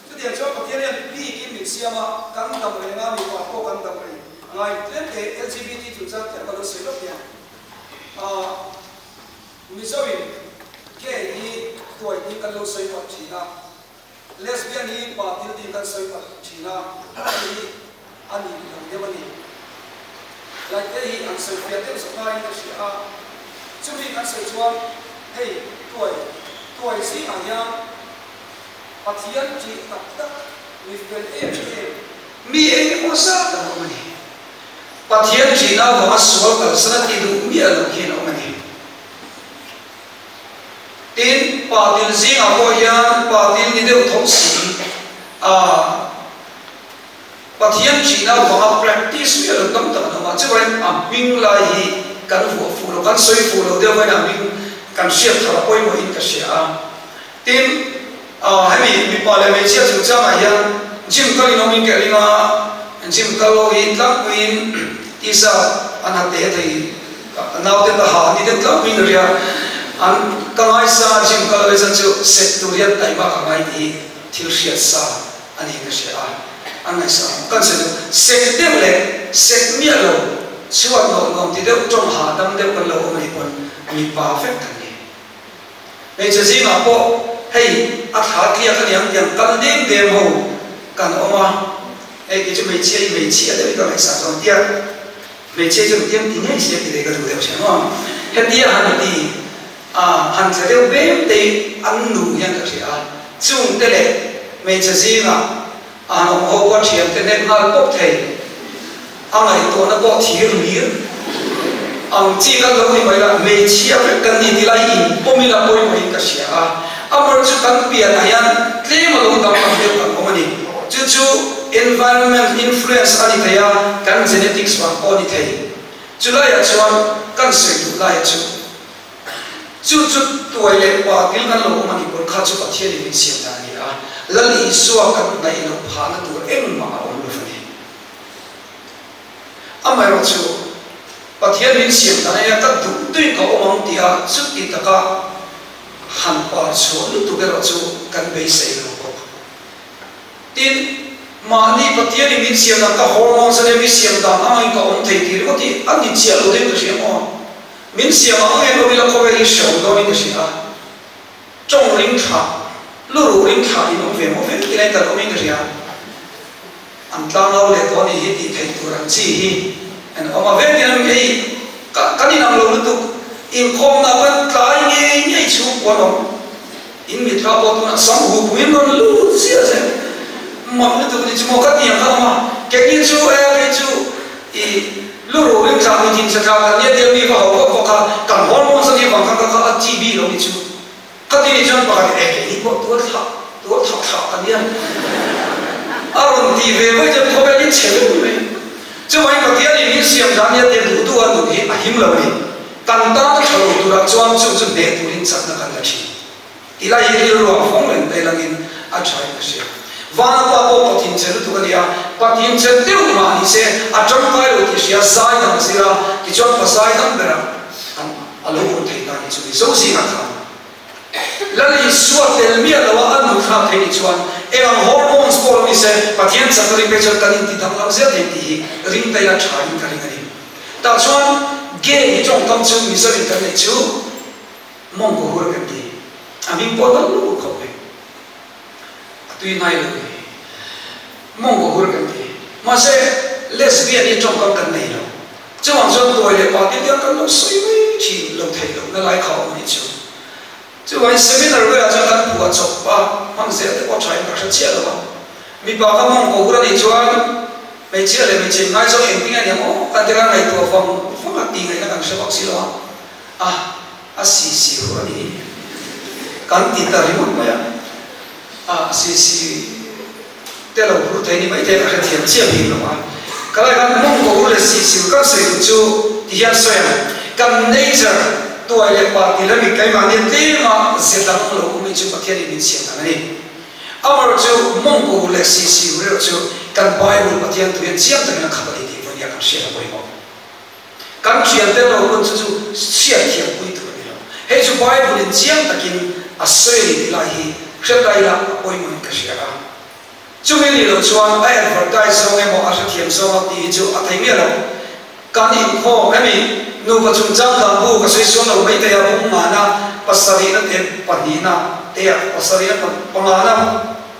Chutiang chuan Pathian hian bikin min siam a, kan dam reng a, mipa pawh kan dam reng. Ngai tlem te LGBT chungchang tlem ka lo sawi lawk hian Mizo in gay Tuai tih kan lo sawi palh thin a, lesbian hi pa thil tih kan sawi palh thin a, hei hi a nih lo deuh a ni. Laite hi an sawi fiah deuh zawk laiin ka hria a, chumi kan sawi chuan hei tuai tuai zingah hian Pathian ṭih tak tak mi fel em em mi eng emaw zat an awm a ni. Pathian ṭihna avanga sual kalsan a tih duh miah loh hian a awm a ni. Tin, pa til zingah pawh hian pa til ni deuh tho si a, Pathian ṭihna vanga practice miah lo tam tak an awm a, chuvangin a hming lai hi kan vuah fuh lo, kan sawi fuh lo deuh vangin a hming kan hriat thar a pawimawhin ka hria a. Tin, hemi mipa leh hmeichhia chungchangah hian gym kal in awmin ka ring a, gym kal ho hi tlangpuiin tisa an ha te thei. Naute ka ha ni deuh tlangpuiin ka hria. An ka ngaisa a gym kal leh zan chu set tur hian taima ka ngai tih hi thil hriat sa a niin ka hria a. An ngaisa ang kan sawi chu sek deuh leh sek miah lo chhuat nawh nuam ti deuh tawng hahdam deuh kan lo awm a nih pawn mipa vek kan ni. Hmeichhe zingah pawh hei a thla tliak a niang tiang kal deng deng ho kan awm a, hei kei chu hmeichhia hi hmeichhia deuh hi ka ngaihsah zawng tia hmeichhia chu tiang ti ngei se ti ve ka duh deuh ṭhin maw? Hetia han ti a han tla deuh bem te hi an nu hian ka hria a, chungte leh hmeichhe zingah A han awm ho pawh thiante hnek nghal pawp thei. A ngaihtuahna pawh thir lir ang chi kan lo ni mai la, hmeichhia vek kan ni ti lai inpawm ila pawimawhin ka hria a. Amar chu kan pianah hian tlem a lo danglam deuh kan awm a ni. Chu chu environment influence a ni thei a, kan genetics vang pawh a ni thei. Chulaiah chuan kan sawi duh laia chu. Chu chu tuai leh pa til kan lo awm a nih pawn kha chu Pathianin min siam dan a ni a, Lal Isua kan hnaih loh phahna tur engmah a awm lo va ni. Amaherawh chu Pathian min siam dan a nia, ka duh tuin ka awm ang tia chuti taka han par chhuah lutuk erawh chu kan beisei lo bawk. Tin, mahni Pathianin min siam dan ka hormones a nia, mi siam dan angin ka awm thei tih ringawt hi a ni chiah lo deuhin ka hria maw? Min siam ang em awm ila khawvel hi hrehawm dawnin ka hria a, tawng ring thlah, luruh ring thlah in awm ve maw vel ila in kan awmin ka hria a, an tlangau leh tawh anih hi tih theih tur ang chi hi an awm a, vel ila hei ka kan inang lo lutuk, inkhawmna kan tlai ngei ngei chhungkua an awm, in mitthla pawh tunah sam hu puiin rawn lut ziah zel, mak lutuk a ni chu maw ka ti ang kha awm a, keini chu e kei chu i. Lu ru ring thla mi thin chhe thla kan nia tia mi va hau vak vak a, kan hormones a nih vang khan ka kha a chi bik lo ni chu. Ka ti nih chuan pakhat in e keini pawh tual thlah tual thah thlah ka nia a rawn ti ve mai chuan khawvel hi chhe vek mai. Chuvangin Pathian in min siam dan nia tia duh duh a nun hi a him lo a ni. Kan tan a tha lo turah chuan chu chu hneh turin chakna kan la thin. Ti lai hi rilru ah fawng reng te langin a tha in ka hria. Vana pa pawh pathin che lutuk a ni a, pathin che deuh mah ni se a tangkai lo tih hria zai dang zir a, tichuan pa zai dang berah an a lo awm thei ta ni chu Mizo zingah khan Lal Isua tel miah lo a a nu thlak thei ni chuan eng ang hormones pawh lo ni se Pathian chakna ring phei chuan kan inti danglam zel thei tih hi ring ta ila tha in ka ring a ni. Tah chuan gay hi tawngkam chu Mizo in kan neih chu Mawngkaw hur kan ti. A hming pawh dal lutuk khawp mai. A tui ngai lo ni. Mawngkaw hur kan ti. Mahse, lesbian hi tawngkam kan nei lo. Chuvang chuan tuai leh pa te hian kan lo sawi mai thin lo theih loh na lai kha awm a nih chu. Chuvangin seminar velah chuan kan phuah chawp a, hmang zel te pawh thain ka hre chiah lo a. Mipa kha mawngkaw hur a nih chuan hmeichhia leh hmeichhe inngaizawng engtin a ni ang aw kan ti kha ngaihtuah vang vang a tih ngaihna kan hre bawk si lo a. A. A si si hur a ni. Kan ti ta ringawt mai a, a si si te lo hur thei ni mai thei ka hrethiam chiah bik lo a. Ka lai khan mawng ko hur leh si si hur kan sawi duh chu ti hian sawi ang, kan nature tuai leh pa ti lami keimahni tlema ze dang lo awm hi chu Pathianin min siam dan a ni. Amaherawh chu mawng ko hur leh si si hur erawh chu kan Bible Pathian thu hian chiang takin a khat a ni tih vawinia kan hriat a pawimawh. Kan thiante lo hun chu chu chhiat thiam pui tur a ni lo. Hei chu Bible in chiang takin a sawi a ni tih lai hi hriat lai ila a pawimawhin ka hria a. Chumi nih loh chuan a advertise zawng emaw a hrethiam zawng a tih hi chu a thei miah lo. Kan inkhawm hemi nupa chungchang dan bu ka sawi sual lo mai thei a, bung ngana pasal. Pasarihna te pahnihna te ah pasarihna pangana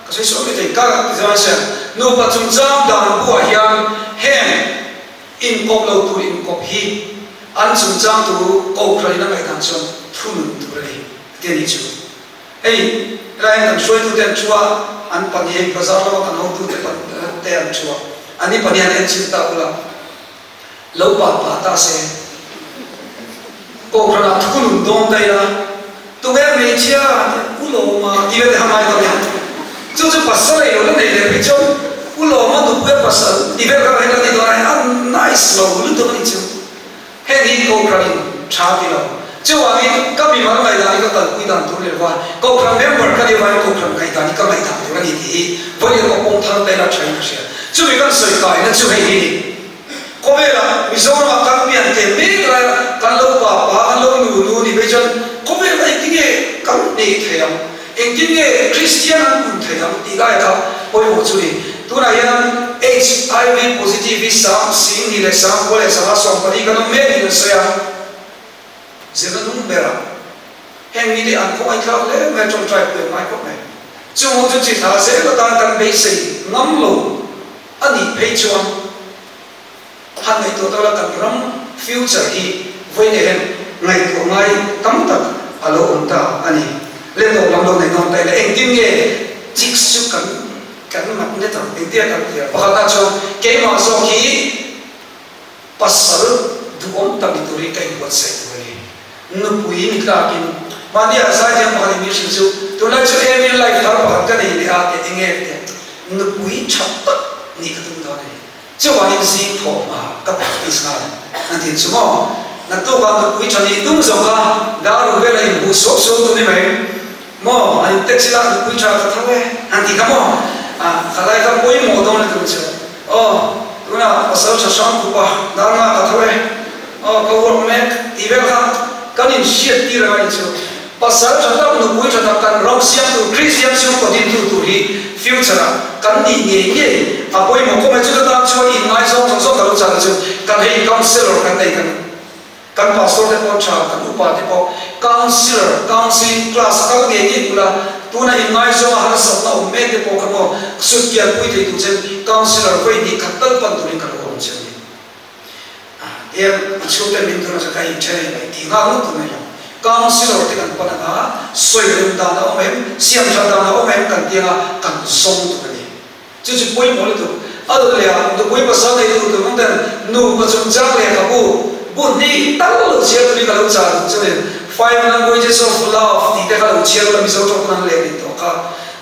ka sawi sual mai thei ka ti chuan hriat nupa chungchang dan buah hian heng inkawp lo tur inkawp hi an chungchang tu kohhran in a ngaihdan chuan thunun tur a ni a ti a nih chu. Hei helai hian kan hruaitute an thu a, an pahnih hei bazar lama kan hotute te an thu a, an ni pahnih an enchilh ta ula. Lo pa pa ta se. Kohhranah thunun dawn ta ila, tunge hmeichhia U Lawma tih vel te kha ngai ta mai. Chu chu pasal ei lo la nei leh phei chuan U Lawma nupuia pasal tih vel kha hei la ti dawn a, a nice lo lutuk a nih chu. Heng hi Kohhranin tha ti lo. Chuvangin ka mimal ngaihdan hi ka kalpui dan tur leh va, Kohhran member ka nih avangin Kohhran ngaihdan hi ka ngaihdan tur a ni tih hi vawiin ka pawm thar ta ila thain ka hria. Chumi kan sawi kaina chu hei hi ni. Khawvelah Mizoramah kan pian tlem mek laia kan lo pa pa, kan lo nu nu nih phei chuan khawvelah engtin nge kan neih theih ang, engtin nge Kristian an pun theih ang tih laia kha pawimawh chu ni. Tunah hian HIV positive hi 25,914 kan awm mek niin an sawi a, zirna hnung berah heng mite an khawngaihthlak hle mai a, tawngtai pui an ngai khawp mai. Chung ho chu chi thla zel atan kan beisei ngam lo. A nih phei chuan han ngaihtuah ta la kan ram future hi vawiin hian ngaihtuah ngai tam tak a lo awm ta a ni. Le tawp lam lo nei nawn ta ila engtin nge chicks chu kan kan magnet ang engtia kan tih a pakhatah chuan keimah zawk hi pasal duhawm tak ni turin ka inbuatsaih tur a ni. Nupui ni tlakin mahni ah zaithiam pakhat in min hrilh chu tunlai chu Emil life thar pakhat ka nei leh a teh enge teh nupui tha tak nih ka tum dawn a ni. Chuvangin zing thawh hma ka practice nghal an ti chu maw. Naktukah nupui tha nih tum zawk a dar ru vela inhmuh suap suap tum ni mai maw an in taxi lah nupui tha ka tho e an ti kha maw ah khalai kha pawimawh dawn a tum chu aw tunah pasal tha hrang khupa dar nga ka tho e. Aw ka work mek tih vel kha kan in hriat tir ang a ni chu. Pasal tha tak, nupui tha tak kan ram siam tur, Kristian chhungkaw dintu tur hi future ah kan nih ngei ngei a pawimawh khawp mai. Chuta tan chuan in ngaizawng zawng zawng ka lo chah chu kan hei counsellor kan nei kan kan pastor te pawh tha, kan upa te pawh counsellor, counselling class a kal ngei ngei bula tuna in ngaizawng a harsatna awm mek te pawh kha maw sutkian pui thei tur chen counsellor vawi hnih khat tal pan turin ka lo awm che a ni. Tiang a chhungte min tuna chu ka inthen ei mai tih nghal ngawt mai lo. Councillor te kan pan anga sawi rem dan a awm em, siam that dan a awm em kan ti anga kan zawng tur a ni. Chu chu pawimawh lutuk. A dawt leh ah nupui pasal nei tur tur mawng ten nupa chungchang lehkhabu bu hnih tal lo chhiar turin ka lo chah duh chuanin Five Languages of Love tih te kha lo chhiar ula Mizo tawk nan leh nih tawh kha.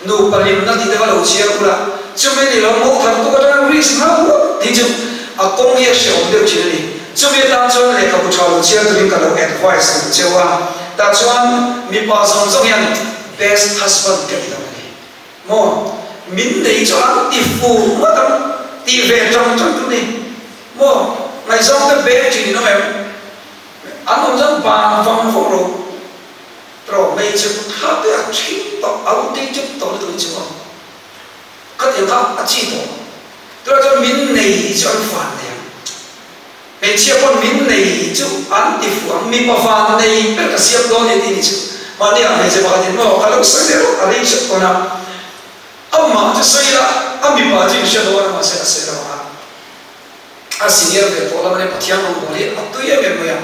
Nupa hlimna tih te kha lo chhiar ula, chumi ni lo mo thar tuk atanga risk nghal ngawt tih chu a kawng hi a hrehawm deuh thin a ni. Chumi atan chuan lehkhabu tha lo chhiar turin ka lo advice duh cheu a, tah chuan mipa zawng zawng hian best husband ka ti lo a ni maw, min nei chu an ti fu ngawt ang tih ve tang tang tur ni maw, ngaihzawng te beng thin in awm em? An awm chuan ban vang vang rawh. Rawh hmeichhe kut thlak te a ṭhing tawh, outdated tawh lutuk in chu a khatiang kha a chi tawh. Tunah chuan min nei hi chu an van nei ang. Hmeichhia pawn min nei hi chu an ti fuh ang, mipa van nei ber ka siam dawn e tih ni chu. Mahni ah hmeichhe pakhat in maw ka lo sawi leh rawh a rei hrep dawn a, amah chu sawi ila a mipa chu inhria dawn a mahse a sawi lo ang a. A senior ve tawh lam a nia Pathian rawngbâwl hi a tui em em mai a.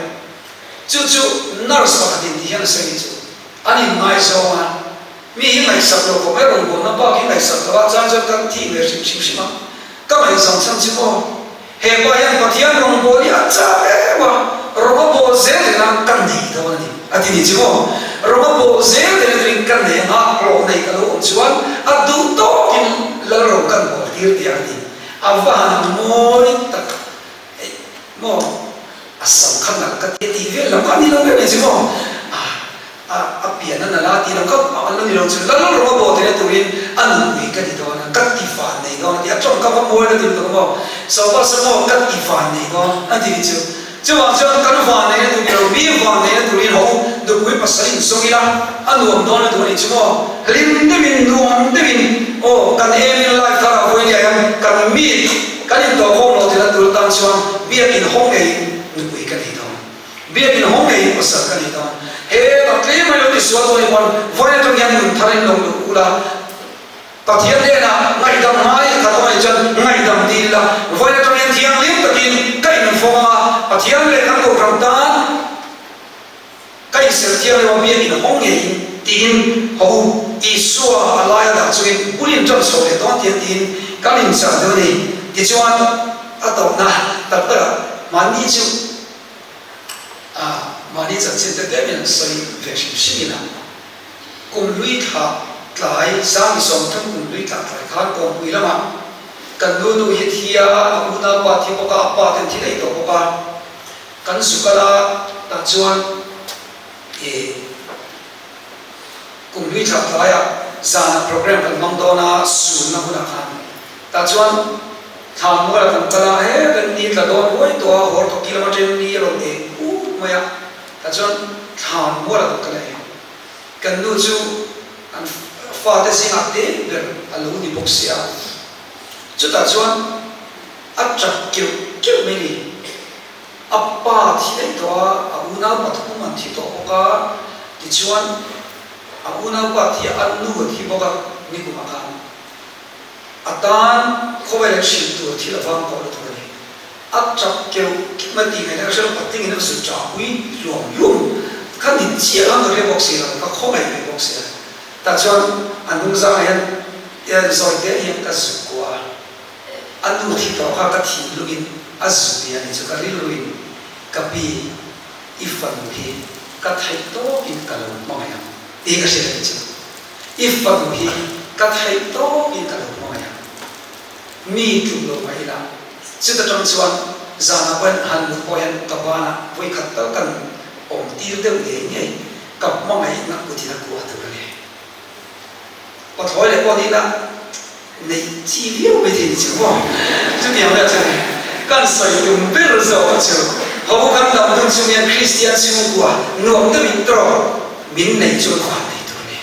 Chu chu nurse pakhat in ti hian a sawi ni chu. An in ngaizawng a, mi hi ngaihsak lo khawp mai, rawngbâwlna bak hi ngaihsak lo a, chuan chuan kan thih ve hrim hrim hrim a. Ka ngaihzawng chhan chu maw, he pa hian Pathian rawngbâwl hi a chak em a, rawng a bâwl zel thei nan ka nei dawn a ni, a ti ni chu maw. Rawng a bâwl zel thei na turin ka nei ang a, hlawh nei ka lo awm chuan a duh tawkin lal rawng kan bâwl tir tih ang a ti. A va han mawi tak eih maw a sam kha nalh ka ti a tih vel lam kha a ni lo ber mai chu maw a a a pian a nalh a tih lam kha a la ni lo chu lal rawng a bawh theihna turin a nupui ka ti dawn a ka ti van nei dawn a ti a tawngka va mawi la ti lutuk a maw sofa sa maw ka ti van nei dawn a ti ni chu. Chuvang chuan kan vanneihna tur ni lo, mi vanneihna turin ho nupui pasal in zawng ila, a nuam dawn a duh a nih chu maw? Hlim deuhin, nuam deuhin, aw kan aim in life thar ah vawi nia hian kan meet, kan intawhkhawm lo thil a tur atan chuan biakin haw ngeiin nupui ka nei dawn, biakin haw ngeiin pasal ka nei dawn. Hetah tlem a lo tisual dawn i pawn vawiin atang hian nun thar in lo luh ula, Pathian hnenah ngaihdam ngai ka dawn anih chuan ngaihdam dil ila, vawiin atang hian thianghlim takin ka infawm ang a, Pathian leh kan kohhran tan ka inserh thianghlim a biak inhawng ngeiin tiin ho Isua a laia dah chungin bul in ṭan chho leh dawn tiang tiin kan inchah deuh a ni. Tichuan a tawpna tak takah mahni chu A mahni chanchin te tlemin an sawi ve hrim hrim ila, kum hlui thlah tlai, 30 kum hlui thlah tlai khan kawngpui lamah kan nu nu hi thi a, a unaupa thi bawk a, a pa ten thi daih tawh bawk a, kan zu kal a, tah chuan ih kum hlui thlah tlaiah zanah program kan hmang dawn a, sunna hunah khan tah chuan Thla mual a kan kal a, he kan ni tla dawn huai tawh a, hawr tawh ki lama ṭen ni a rawn eng ut mai a, tah chuan thla mual a kan kal a e. Kan nu chu an fate zingah te ber a lo ni bawk si a, chutah chuan a ṭap keuh keuh mai ni. A pa thi daih tawh a, a unau pathum an thi tawh bawk a, tichuan a unaupa thi a, an nu a thi bawk a, nikumah khan. A tan khawvel an hrilh tur thil a vang tawh lutuk a ni. A tap keuh keuh mai tih ngaihna ka hre lo, patlingin a zut ṭah pui hluam hluam kha ni chiah ang ka hre bawk si lo, ka khawngaih ve bawk si a. Tah chuan a hnungzangah hian hian zawi te hian ka zut kuah a, a nu thi tawh kha ka thinlungin a zut ve a ni chu ka rilruin ka pi i fanu hi ka theih tawkin ka lo hmangaih ang tih ka hria a ni chu. I fanu hi ka theih tawkin ka lo hmangaih a, mi tluk lo mah ila, chuta tang chuan zanah pawhin han mut pawh hian ka banah vawikhat tal kan awm tir deuh ngei ngei, ka hmangaihna kutin a kuah tur a ni. Pathlawi leh pawh nihna neih chi viau mai thei ni chu maw? Chutiang vel chuan kan sawi tum ber zawk chu ho kan dam dun chung hian Kristian chhungkua nuam deuhin tawk min nei chu an van nei tur a ni.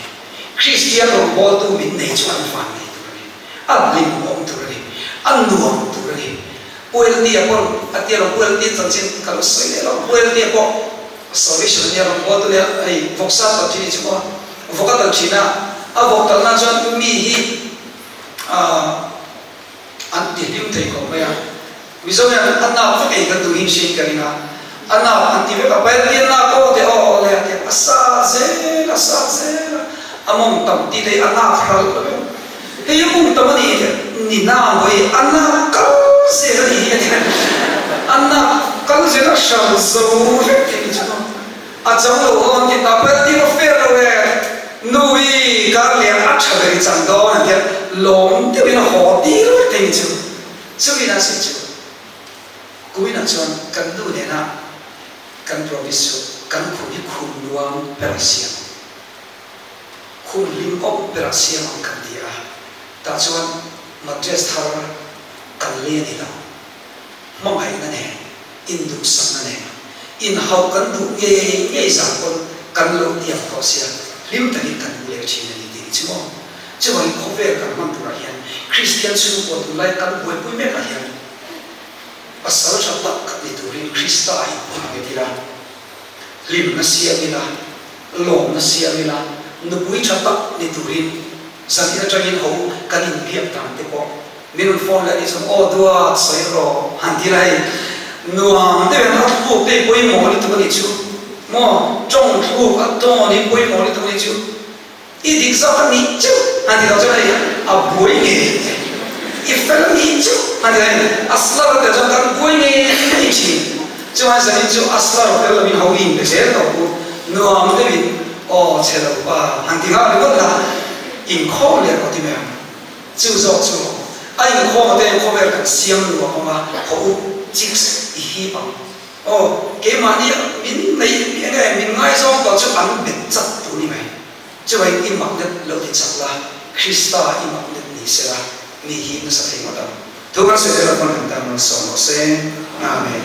Kristian rawngbawltu min nei chu an van nei tur a ni. A hlimawm tur a ni. A nuam tur a ni. Pueltia pawn a tia lo, Pueltia chanchin ka lo sawi leh lo. Pueltia pawh salvation a nia, rawngbawltu nia hei vawksa tal thin i chu maw? Vawk a tal thin a, a vawk talna chuan mi hi an ti hlim thei khawp mai a. Mizo hian a nak vek ei kan duh hin hriin ka ring a, a nak an ti vek a, Pailtian nak aw teh aw aw le a ti a, a sa zel a sa zel a, a mawng tam ti te hi a nak hral lo vek. Hei hi mawng tam a nih hi ni na mawi a nak kal zel a nih hi a ti a, a nak kal zel a hral zo vek thei ni chu. A chang lo ho an ti ta Pailtian a fair lo e, nu i kar lian a tha ber i chang dawn an ti a, lawm deuhin a haw tir vek thei ni chu. Chumi na sawi chu kuminah chuan kan nu nena kan promise chu kan khum hi khum nuam ber a siam ang, khum hlim awm ber a siam ang kan ti a, tah chuan mattress thar kan lei a ni lo, hmangaihna nen, induhsakna nen, inhauh kan duh ngei ngei zan pawn kan lo tiam tawh sia hlim takin kan mu leh thin a ni tih ni chu maw? Chuvangin khawvel kan hman turah hian Kristian chhungkaw tunlai kan buaipui mekah hian pasal tha tak khat ni turin Krista a inphah nget ila, hlimna siam ila, lawmna siam ila, nupui tha tak ni turin zanin atangin ho kan inbiak dan te pawh min rawn phone leh anih chuan aw duat sawi rawh han ti la hei nuam deuh hian a thluk te hi pawimawh lutuk anih chu maw tawng thluk a tawn hi pawimawh lutuk anih chu. I dik zawk a nih chu a ti lo chuan hei a buai ngei ngei. I fel nih chu a ti lo a slur a tel chuan kan buai ngei ngei thin. Chuan zanin chu a slur tel lovin ho in be zel tawh u nuam deuhin aw chhe lo pa han ti nghal ringawt la inkhawm leh rawh ti mai ang. Chu zawk chu a inkhawm a te khawvel kan siam nuam ang a haw u chicks i hip ang. Aw keimahni min nei eng nge min ngaizawng tawh chu an bet chak tur ni mai. Chuvangin i magnet lo ti chak la, Krista i magnet ni sela, mi hi nasa thei ngawt ang. Thu kan sawi zel ang pawn kan tan rawn sawm rawh se. Amen.